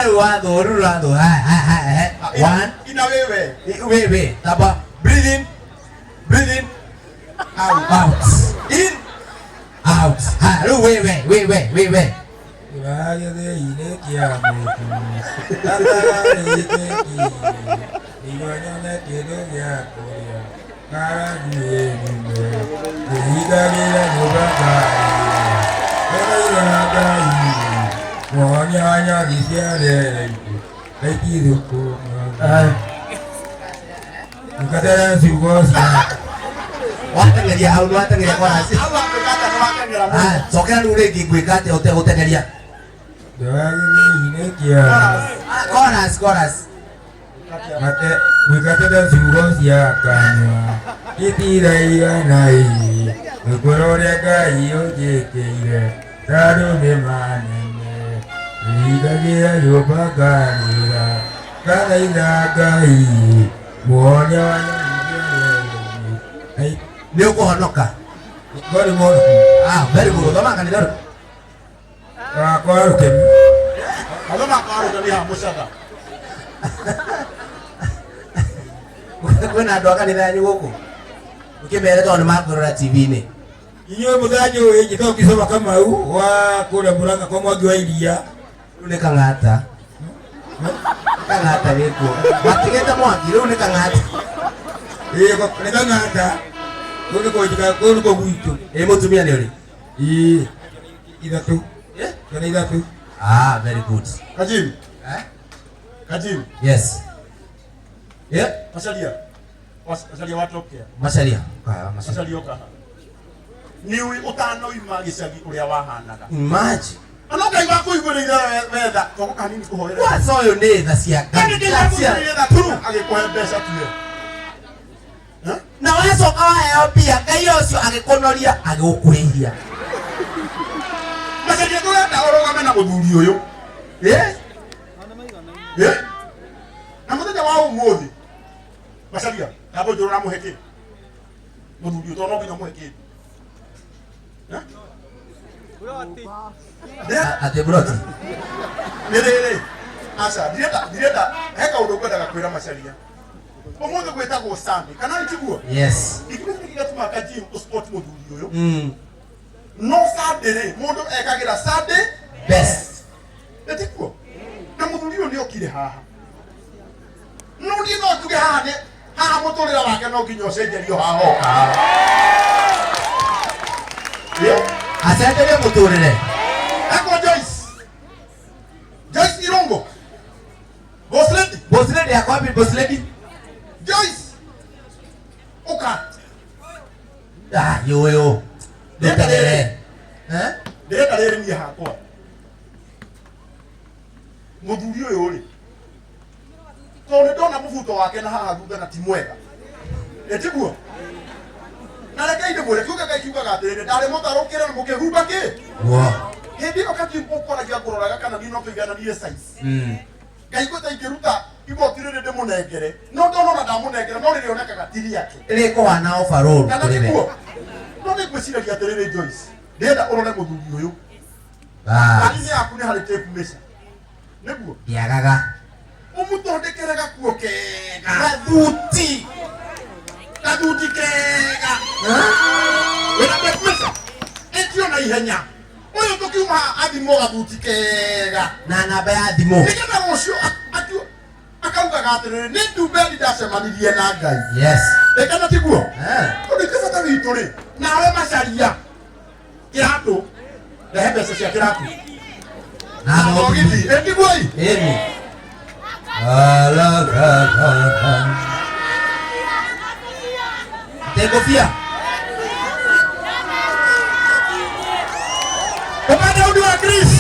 Rĩu watho rĩu ratho. One. Ina wewe. Wewe taba. Breathe in. Breathe in. Out. Out. In. Out. Ha, rĩu wewe wewe wewe. Kĩragĩthĩi-inĩ kĩa mũtu gatagarĩte nginya nĩguo nyone kĩndũ gĩa kũrĩa ng'aragu ĩnyume ndĩhingagĩra nyũmba ngarĩra ndĩraira Ngai muonia wa nyoni cia rĩera-inĩ na itithũkũmaga Ndungatĩra ciugo cia Wateng'eria hau nĩwateng'eria chorus. Hau watuĩka atĩa nĩwateng'era mũno. Ah, cokera rĩu rĩngĩ ngwĩka atĩa ũtegũteng'eria. Kĩragĩthĩi-inĩ kĩa Ah, chorus chorus. Mate mwikatĩte ciugo cia kanua itiraigana ii ũkũrũ ũrĩa Ngai ũnjĩkĩire tondũ nĩ manene hingagĩra nyũmba ngarĩra ngathaitha Ngai muonia wa nyoni Nĩ ũkũhonoka. ngori mũno. Ah, very good. Thoma kanitha rĩu. Wakwa rũkemi. Mathoma kwa rũkemi ha mũcatha. Kwĩna andũ a kanitha yanyu gũkũ? Ũkĩmere tondũ nĩ makwĩrora TV-inĩ. Inyuĩ mũtanjũĩ njĩtagwo Kisoma Kamau wa kũrĩa Mũrang'a kwa Mwangi wa Iria. Rĩu nĩ kang'ata. Kang'ata gĩkuo. Matigĩte mwaki rĩu nĩ kang'ata. Ĩĩ nĩ kang'ata. Kũu nĩkuo njikaraga, kũu nĩkuo gwitũ. Ĩ mũtumia nĩ ũrĩ? Ĩĩ ithatũ. Eh? Ciana ithatũ. Ah, very good. Kajim. Eh? Kajim. Yes. Yeah? Macaria. Macaria watokea. Macaria. Ah, macaria. Macaria ũka haha. Nĩũĩ ũtanoima gĩcagi ũrĩa wahanaga. Imagine. Ano Ngai wakũiguĩrĩire wetha toko kanini kũhoera. Kwanza ũyũ nĩ tha cia Ngai. Ngai nĩ wakũiguĩrĩire tha tu agĩkũhe mbeca tuwe. Na wacoka waheo mbia Ngai ũcio agĩkũnoria agĩgũkuhĩhia. Macaria tũrenda ũrũgame na mũthuri ũyũ. Eh? Eh? Na mũthenya wa ũmũthĩ Macaria ndamba ũnjũra ũramũhe kĩ? Mũthuri ũyũ tondũ no nginya ũmũhe kĩndũ. Eh? Atĩ broti. Nĩ rĩrĩ aca ndirenda ndirenda he kaũndũ ngwendaga kwĩra Macaria ũmũthĩ gwĩtagwo Sunday kana nĩ tiguo? Yes. Gĩtũmi nĩkĩ gĩatũmaga Kajim ũspot mũthuri ũyũ? Mm. No Sunday rĩ mũndũ ekagĩra Sunday Best. Nĩ tiguo? Na mũthuri ũyũ nĩ okire haha no niĩ no njuge haha nĩ haha mũtũrĩre wake no nginya ũcenjerio haha oka haha. Yeah. Acenjerie mũtũrĩre. Eko Joyce. Joyce Irungu. Boss lady. Boss lady ako wapi boss lady? Joyce. Uka. Ah, yoyo. Ndũteng'ere. Eh? Ndĩrenda rĩrĩ niĩ hakwa. Mũthuri ũyũ rĩ. Tondũ nĩ ndona mũbuto wake na haha thutha na ti mwega. Ĩ tiguo? Na rekei ndĩmwĩre kiugo Ngai kiugaga atĩrĩrĩ ndarĩ mũtarũkĩre na mũkĩhumba kĩ? Guo. Hĩndĩ ĩyo kati ũkoragia ngũroraga kana niĩ no tũigananie size. Mm. Ngaigua ta ingĩruta igoti rĩrĩ ndĩmũnengere no ndona ona ndamũnengera no rĩrĩonekaga ti rĩake. Rĩkũhana overall Kana kũrĩ we. tiguo? No nĩ ngwĩciragia atĩrĩrĩ Joyce, ndĩrenda ũrore mũthuri ũyũ. Bas. Ngari-inĩ yaku nĩ harĩ tape measure. Nĩguo? Ndĩagaga. Ũmũthondekere gakuo kega. Gathuti. Gathuti kega. Wĩna tape measure? Ĩtio na ihenya. Ũyũ tũkiuma haha athimwo gathuti kega. Na namba ya thimũ. Nĩgetha rũciũ akaugaga atĩrĩrĩ nĩ ndumberi ndacemanirie na Ngai. Yes. Ĩ kana tiguo? Eh. Tondũ ithuĩ bata witũ rĩ, nawe Macaria kĩratũ, rehe mbeca cia kĩratũ. Na Na thogithi, ĩ tiguo ĩ? Ĩni. La la la la la. Atĩ ngũbia. Ũka Daudi wa Greece.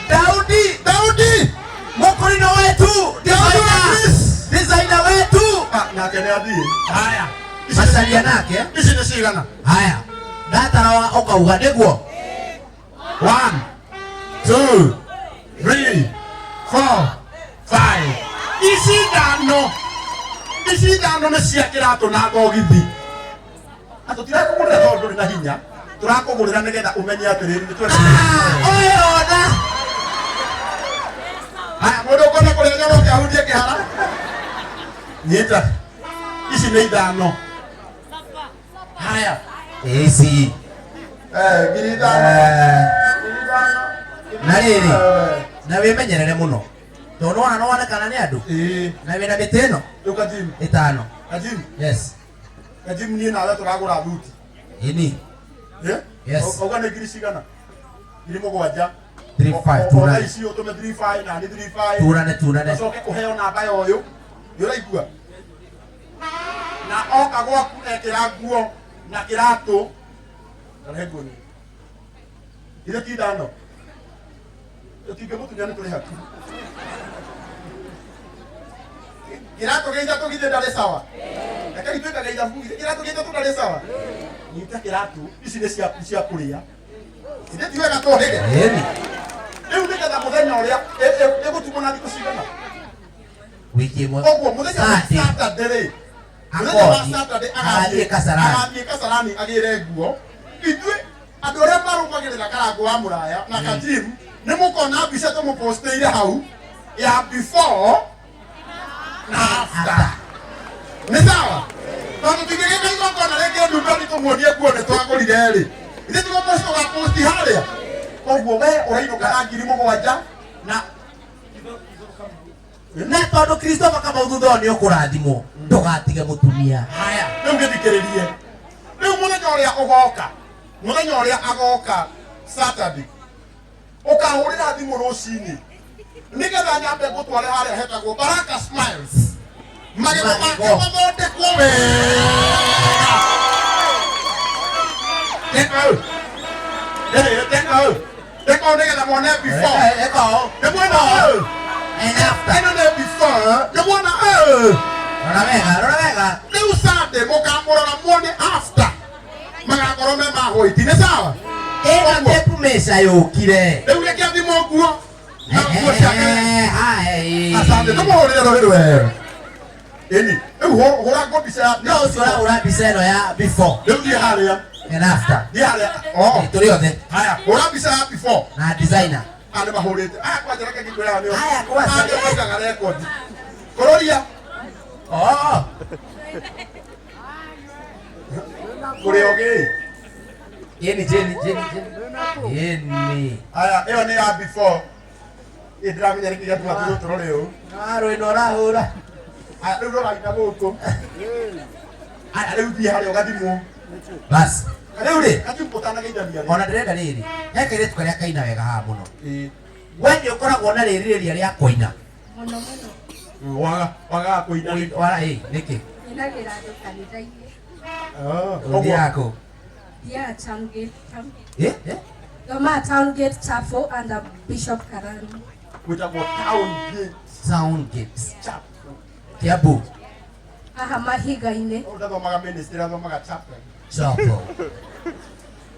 Daudi. Daudi. Mũkũrinũ wetu. Daudi wa Designer. Greece. Designer wetu. Ah, nake nĩ athiĩ. Haya. Macaria nake. Ici nĩ cigana? Haya. Ndatara ũkauga nĩguo. 1, 2, 3, 4, 5. Ici ithano. Ici ithano nĩ cia kĩratũ na thogithi. Na tũtirakũgũrĩra tondũ ndũrĩ na hinya. Tũrakũgũrĩra nĩgetha ũmenye atĩrĩrĩ nĩ twendete. Ah, ũyũ ona. Haya, mũndũ ũkwenda kũrĩa nyama oke ahunjie kĩhara. Nyita. Ici nĩ ithano. Haya. Ici. Eh, 5,000. Eh, 5,000. Na rĩrĩ. Na wĩmenyerere mũno tondũ nĩwona nĩwonekana nĩ andũ Ĩĩ. na wĩna mĩtĩ ĩno Rĩu Kajimu, ĩtano. Kajimu, Yes. Kajimu niĩ nawe tũragũra thuti. Ĩni. Eh? Yes. Auga nĩ ngiri cigana? 7,000. 35 Ona tunane. ici ũtũme 35 na nĩ 35. Tunane tunane. Ũcoke ũheo namba ya ũyũ. Nĩ ũraigua? Na oka gwaku ekĩra nguo na kĩratũ. Karehe nguo nini. Ithe ti ithano. Tũtingĩmũtunya nĩ tũrĩ hakuhĩ. Kĩratũ gĩa ithatũ githĩ ndarĩ sawa? Rekei twĩkage ithabu, githĩ kĩratũ gĩa ithatũ ndarĩ sawa? Nyita kĩratũ, ici nĩ ciaku cia kũrĩa. Ithe ti wega tũhĩge. Ĩni. Rĩu nĩgetha mũthenya ũrĩa ĩgũtumwo na thikũ cigana? Wiki ĩmwe. Koguo mũthenya wa Saturday. Saturday rĩ, mũthenya wa Akothi. Saturday Agathiĩ Kasarani. agathiĩ Kasarani agĩre nguo. Ithuĩ andũ arĩa marũmagĩrĩra Karangũ wa Mũraya na Kajim nĩ mũkona mbica tũmũpostĩire hau ya before na after. Nĩ sawa? Tondũ tũtingĩgĩka igongona rĩngĩ ndumani tũmuonie nguo nĩ twagũrire rĩ. Ithuĩ tũgũpost tũgaposti harĩa. Koguo we ũrainũka na 7,000 na Na tondũ Christopher Kamau thutha ũyũ nĩ ũkũrathimwo ndũgatige mũtumia. Haya, rĩu gĩthikĩrĩrie. Rĩu mũthenya ũrĩa ũgoka, mũthenya ũrĩa agoka Saturday, ũkahũrĩra thimũ rũcinĩ nĩgetha nyambe ngũtware harĩa hetagwo Baraka Smiles. Magego make Magego. mathondekwo wega. Teka ũũ. Teka ũũ. Teka ũũ nĩgetha muone before. Eka ũũ. Nĩ muona ũũ. And after. Ĩno nĩ before. Nĩ muona ũũ. Rora wega, rora wega. Rĩu Sunday mũkamũrora muone after magakorwo me ma white nĩ sawa. Ĩno tape measure yũkire. Rĩu reke athimwo nguo na nguo ciake. Eh, haya, ĩĩ. Asante, tũmũhũrĩre rũhĩ rwega. Ĩni, rĩu hũra nguo mbica ya No ũcio ũrahũra mbica ĩno ya before Rĩu thiĩ harĩa, and after. thiĩ harĩa. Oh, Ĩ, Tũrĩ othe haya, hũra mbica ya before. na designer. Aya nĩ mahũrĩte. Aya kwanja reke ngĩkwĩra nĩo. Aya kwanja. Aya nĩo maigaga rekondi. Kũrũria, Oh, kũrĩ ogĩ. ĩni Jeni, Jeni, Jeni. Ĩni. Haya, ĩyo nĩ ya before. Ĩ ndĩramenya nĩkĩ gĩatũma tũrũ tũrore ũũ. Ah, rwĩno ũrahũra. Aya, rĩu rorai na gũkũ. Aya, rĩu thiĩ harĩa ũgathimwo. Bas. Rĩu rĩ, Kajimu ũtanageithania rĩ. ona ndĩrenda rĩrĩ, he kairĩtu karĩa kaina wega haha mũno. Ĩĩ. We nĩ ũkoragwo na rĩrirĩria rĩa kũina. Mũno mũno. Waga wagaga kũina nĩkĩ? Wara ĩ, nĩkĩ? Nyinagĩra andũ kanitha-inĩ. Ũthiaga kũ? Thiaga Town Gate. Town Gate. Eh, eh? Thomaga Town Gate Chapel under Bishop Karani. Gwĩtagwo Town Gate Sound Gates. Chapel. Kiambu. Haha mahiga-inĩ. Ũyũ ndathomaga ministry, athomaga chapel. Chapel.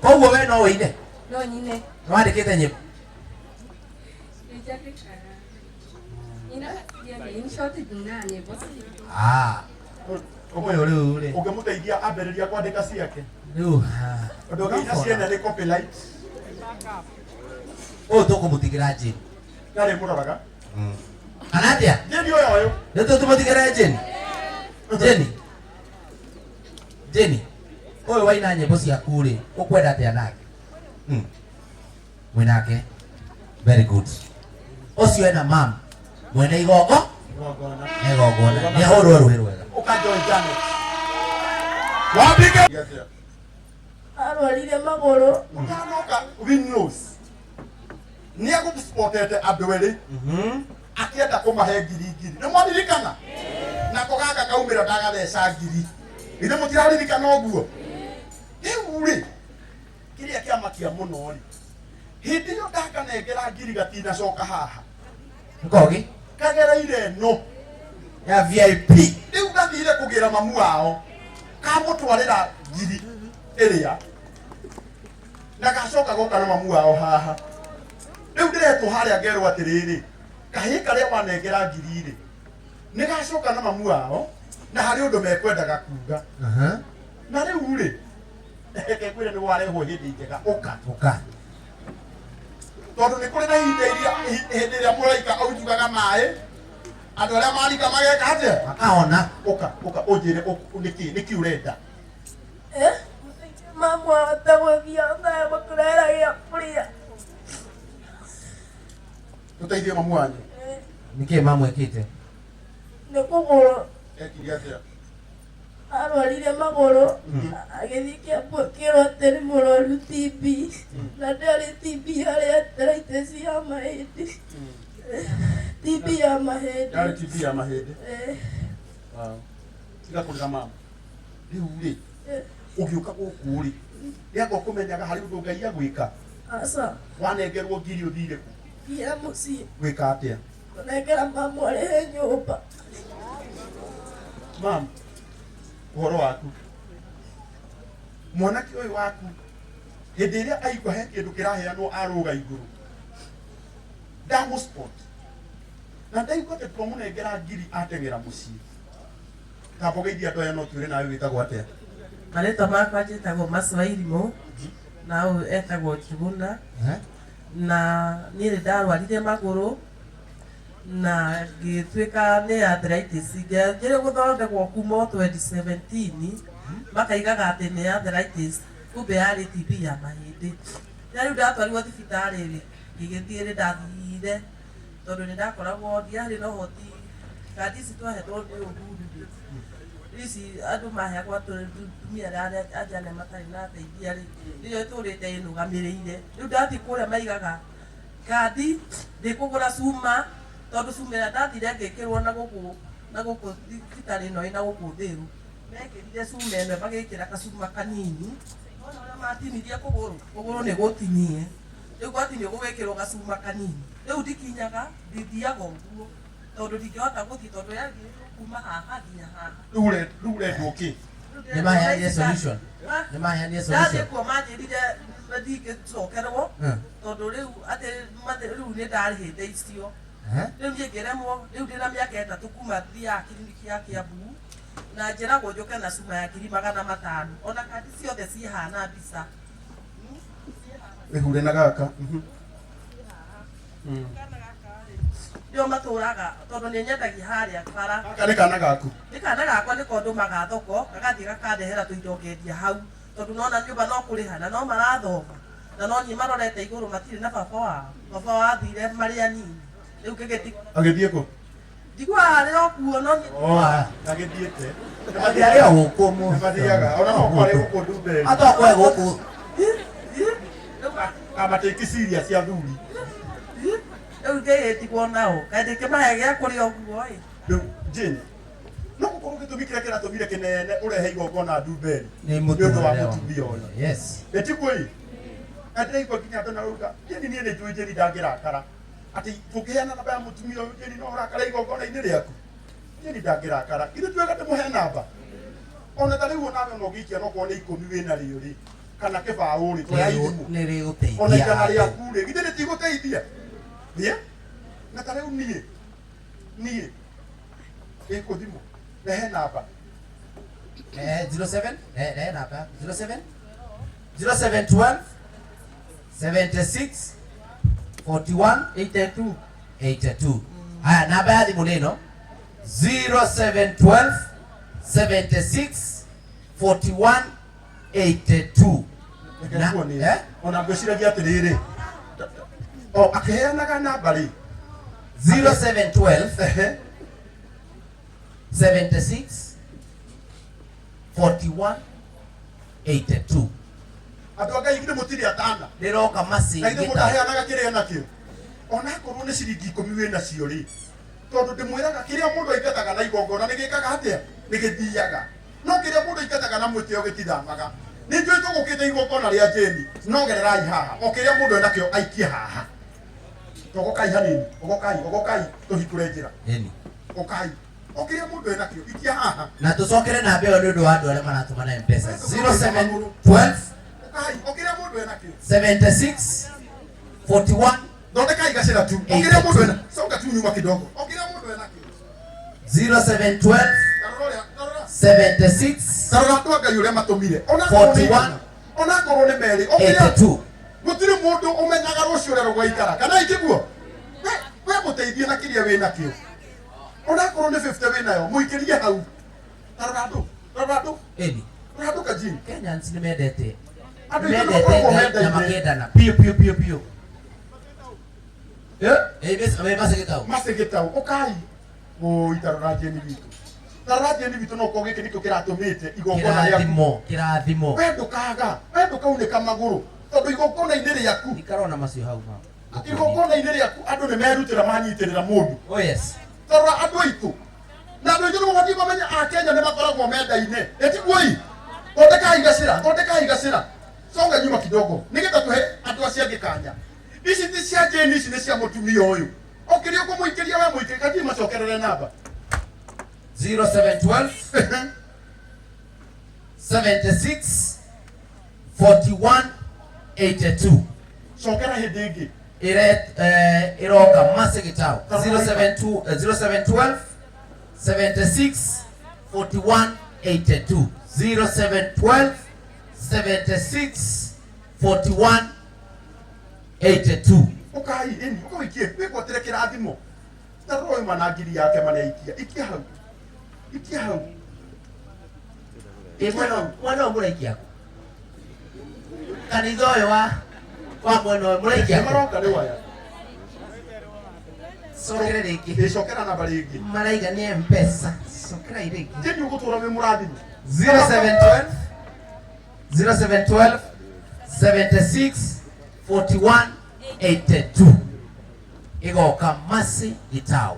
Koguo we no ũine? No nyine. Nĩwandĩkĩte nyĩmbo? Nĩnjandĩkaga. Nyinaga ciothe. In short, nyinaga nyĩmbo ciothe. Ah. Ũyũ rĩu rĩ. Ũngĩmũteithia ambĩrĩria kwandĩka ciake. Rĩu. ah. Ũndũ ũngĩina ciene nĩ copyright. Ũyũ tũkũmũtigĩra Jane. Ndarĩ mũroraga. Kana atĩa? Jane ũyũ ũyũ. Nĩ tũtũmũtigĩre Jane? Jane. Jane. Ũyũ waina nyĩmbo ciaku rĩ, ũkwenda atĩa nake? Mwĩ nake? Very good. Ũcio ena mam. Mwene igongo? Igongona. Igongona. Nĩ ahũrwo rũhĩ rwega. Ũka join Janet. Wambike. Arwarire magũrũ. Ũtanoka Winlows. Nĩ agũspotete andũ erĩ akĩenda kũmahe ngiri ngiri. Nĩ mwaririkana? Nako gaka kaumĩra ndagatheca ngiri. Ithe mũtiraririkana ũguo? Rĩu rĩ, kĩrĩa kĩamakia mũno rĩ, hĩndĩ ĩyo ndakanengera ngiri gatinacoka haha. Nkogi? Kagereire ĩno. Ya VIP. Rĩu gathire kũgĩra mamu wao kamũtwarĩra ngiri ĩrĩa na gacoka goka na mamu wao haha. Rĩu ndĩretwo harĩa ngerwo atĩrĩrĩ, kahĩĩ karĩa wanengera ngiri rĩ, nĩ gacoka na mamu wao na harĩ ũndũ mekwendaga kuga. Aha. Na rĩu rĩ, reke ngwĩre nĩ warehwo hĩndĩ njega, ũka. Ũka. Tondũ nĩ kũrĩ na ihinda iria hĩndĩ ĩrĩa mũraika aunjugaga maĩ andũ arĩa marika mageka atĩa? Makahona. Ũka ũka ũnjĩre nĩkĩ nĩkĩ ũrenda? Eh, mamu ahote gũthiĩ ahotage gũtũrehera gĩa kũrĩa. Tũteithie mamu wanyu. Eh, Nĩkĩ mamwĩkĩte? nĩ kũgũrũ. Ekire atĩa? Arwarire magũrũ agĩthiĩ Kĩambu akĩrwo atĩ nĩ mũrwaru TB na ndĩarĩ TB yarĩ arthritis ya mahĩndĩ. TB ya mahĩndĩ. Yarĩ TB ya mahĩndĩ. Eh, Tiga kũrĩra mama. Rĩu rĩ eh, ũgĩũka gũkũ rĩ nĩanga ũkũmenyaga harĩ ũndũ Ngai agwĩka. aca. Wanengerwo ngiri ũthire kũ? Thire mũciĩ. Gwĩka atĩa? Kũnengera mamu arĩhe nyũmba. Mam, ũhoro waku mwanake ũyũ waku hĩndĩ ĩrĩa aigua he kĩndũ kĩraheanwo arũga igũrũ ndamũ spot na ndaigua atĩ twamũnengera ngiri ateng'era mũciĩ tamba ũgeithie andũ aya no twĩre nawe wĩtagwo atĩa? Marĩtwa makwa njĩtagwo Maswairimũ na ũyũ etagwo Njuguna. Eh? Na niĩ nĩ ndarwarire magũrũ na ngĩtuĩka nĩ arthritis. Ngĩanjĩrĩria gũthondekwo kuma o 2017 makaigaga atĩ nĩ arthritis, kumbe yarĩ TB ya mahĩndĩ. Na rĩu ndatwarirwo thibitarĩ rĩ, ngĩgĩthiĩ nĩ ndathire tondũ nĩ ndakoragwo ndiarĩ na ũhoti, kandi ici twahetwo nĩ Uhuru rĩ, ici andũ maheagwo atumia arĩa anjane matarĩ na ateithia rĩ, nĩyo ĩtũrĩte ĩnũgamĩrĩire. Rĩu ndathiĩ kũrĩa maigaga kandi ndĩkũgũra cuma tondũ cuma ĩrĩa ndathire ngĩkĩrwo na gũkũ na gũkũ thibitarĩ ĩno ĩna gũkũ Thĩrũ, mekĩrire cuma ĩno magĩkĩra gacuma kanini. Wona ũrĩa matinirie kũgũrũ, kũgũrũ nĩ gũtinie, rĩu gwatinio gũgĩkĩrwo gacuma kanini. Rĩu ndikinyaga, ndithiaga ũguo tondũ ndingĩhota gũthiĩ tondũ yagĩrĩirwo kuma haha nginya haha. Rĩu ũrendwo kĩ? Nĩ maheanire solution. Nĩ maheanire Ndathiĩ solution. kuo manjĩrire ndingĩcokerwo tondũ rĩu atĩ rĩu nĩ ndarĩhĩte icio. Eh? Rĩu niĩ ngĩremwo, rĩu ndĩna mĩaka 3 kuma thiaga kiriniki ya Kiambu na njĩragwo njũke na cuma ya 500,000 ona kandi ciothe cihana mbica. Wĩhure na gaka. Nĩo matũraga tondũ nĩ nyendagia harĩa bara. Gaka nĩ kana gaku? Nĩ kana gakwa nĩko ndũmaga thoko gagathiĩ gakandehera tũindo ngendia hau tondũ nona nyũmba no kũrĩha na no marathoma na no niĩ marorete igũrũ matirĩ na baba wao. Baba wao athire marĩ anini rĩu ngĩgĩtigwo. Agĩthiĩ kũ? Njiguaga arĩ o kuo no niĩ Agĩthiĩte. Atĩ arĩ o gũkũ mũ. Nĩmathiaga ona no kwarĩ gũkũ Ndumberi. Atokwe gũkũ. Amatĩki ciria cia thuri. Rĩu ngĩgĩtigwo nao kaĩ ndĩkĩmahe gĩa kũrĩa ũguo ĩ. Rĩu Jane, no gũkorwo gĩtũmi kĩrĩa kĩratũmire kĩnene ũrehe igongona Ndumberi Nĩ nĩ ũndũ wa mũtũrĩre wa- mũtumia ũyũ. Yes. Ĩtiguo ĩ? Na ndĩraigua nginya andũ marauga Jane niĩ nĩ njũĩ Jane ndangĩrakara atĩ tũngĩheana namba ya mũtumia ũyũ Jane no ũrakara igongona-inĩ rĩaku. Jane ndangĩrakara. Ithuĩ tuoiga ndĩmũhe namba. Ona ta rĩu onawe no ũgĩikia no korwo nĩ 10 wĩna rĩo rĩ kana kĩbaũ rĩ toya ithimũ. Nĩ rĩgũteithia. Ona igana rĩaku rĩ githĩ rĩtigũteithia? Ĩ? Na ta rĩu niĩ niĩ ĩkũthimũ rehe namba. 07 rehe namba 07 0712 76 41 82. 82. Haya, namba ya thimũ nĩ ĩno 0712 76 41 82. Reke Na- nguonie. eh? Ona ngwĩciragia atĩrĩrĩ o akĩheanaga namba rĩ 0712 ehe 76 41 82. Andũ a Ngai githĩ mũtirĩ atana Rĩroka na ithuĩ mũndũ macingĩta. aheanaga kĩrĩa enakĩo onakorwo nĩ ciringi 10 wĩ nacio rĩ tondũ ndĩmwĩraga kĩrĩa mũndũ aingataga na igongona nĩ gĩkaga atĩa nĩ gĩthiaga no kĩrĩa mũndũ aingataga na mwĩtĩo gĩtithamaga. Nĩ njũĩ tũgũkĩte igongona rĩa Jane no gererai haha o kĩrĩa mũndũ enakĩo aikie haha. Togokai hanini ogokai ogokai tũhingũre njĩra. Ĩni. Okai o kĩrĩa mũndũ enakĩo ikia haha. Na tũcokere namba ĩyo nĩ ũndũ wa andũ arĩa maratũma na M-Pesa 0712 Okai o kĩrĩa mũndũ enakĩo 76 41 thondekai gacĩra tu o kĩrĩa mũndũ ena coka tu nyuma kidogo o kĩrĩa mũndũ enakĩo 0712 Tarora ũrĩa tarora 76 tarora andũ a Ngai ũrĩa matũmire onakorwo nĩ 41 igana onakorwo nĩ merĩ o kĩrĩa 82. Gũtirĩ mũndũ ũmenyaga rũciũ ũrĩa rũgũikara kana itiguo. We mũteithie na kĩrĩa wĩ nakĩo, onakorwo nĩ 50 wĩ nayo, mũikĩrie hau. Tarora andũ, rora andũ. Ĩni. Rora andũ kajini. Kenyans nĩ mendete. Andũ aitũ nĩ mendete makoragwo Ngai na mendaine. makendana biũ biũ biũ biũ. Eh, eh, macigĩtau. Macigĩtau ũkai oi, tarora jeni witũ, tarora jeni witũ. No korwo gĩkĩ nĩkĩo kĩratũmĩte igongona rĩaku. Kĩrathimo, kĩrathimo. We ndũkaga, we ndũkaunĩka magũrũ tondũ igongona-inĩ rĩaku Ikarona macio hau ma. Igongona-inĩ rĩaku andũ nĩ merutĩra manyitĩrĩra mũndũ. Oh yes. Tarora andũ aitũ, na andũ aitũ nĩ mabatiĩ mamenye akenya nĩ makoragwo mendaine, ĩtiguo? Thondekai gacĩra, thondekai gacĩra. Songa nyuma kidogo nĩgetha tũhe andũ acio angĩ kanya. Ici ti cia Jane, ici nĩ cia mũtumia ũyũ. Okĩrĩa ũkũmũikĩria we mũikĩrie kaji, macokerere namba. 0712 76 41 82. Cokera hĩndĩ ĩngĩ. Ire iroka Masigitau 072 0712 76 41 82, 0712 76 41 82. Ũkai ĩni ũkawĩkie wĩgwatĩre kĩrathimo. Tarora ũyũ mana ngiri yake maneikia, ikia hau, ikia hau. Ĩ mwana, mwana ũyũ mũraikia kũ? Kanitha ũyũ wa mwena ũyũ mũraikia nĩ kũ? Maroka rĩu aya. Cokere rĩngĩ. Ĩcokera namba rĩngĩ. Maraiga nĩ Mpesa, cokerai rĩngĩ. Jeni, ũgũtũra wĩ mũrathime. 0712 0712 76 41 82, igoka Masi Gitau.